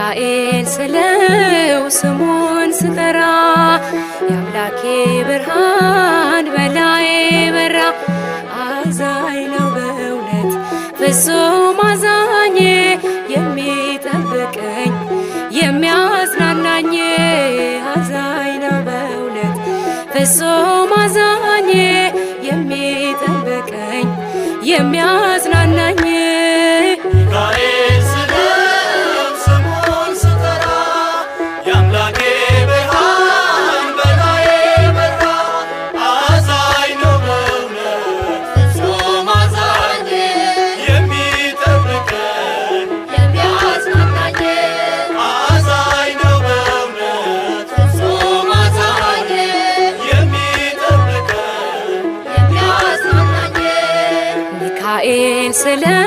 ሚካኤል ስለው ስሙን ስጠራ የአምላኬ ብርሃን በላዬ በራ። አዛኝ ነው በእውነት ፍጹም አዛኝ፣ የሚጠብቀኝ የሚያጽናናኝ። አዛኝ ነው በእውነት ፍጹም አዛኝ፣ የሚጠብቀኝ የሚያጽናናኝ። ሚካኤል ስለው ስሙን ስጠራ የአምላኬ ብርሃን በላዬ በራ። አዛኝ ነው በእውነት ፍጹም አዛኝ፣ የሚጠብቀኝ የሚያጽናናኝ። አዛኝ ነው በእውነት ፍጹም አዛኝ፣ የሚጠብቀኝ የሚያጽናናኝ። ሚካኤል ስለው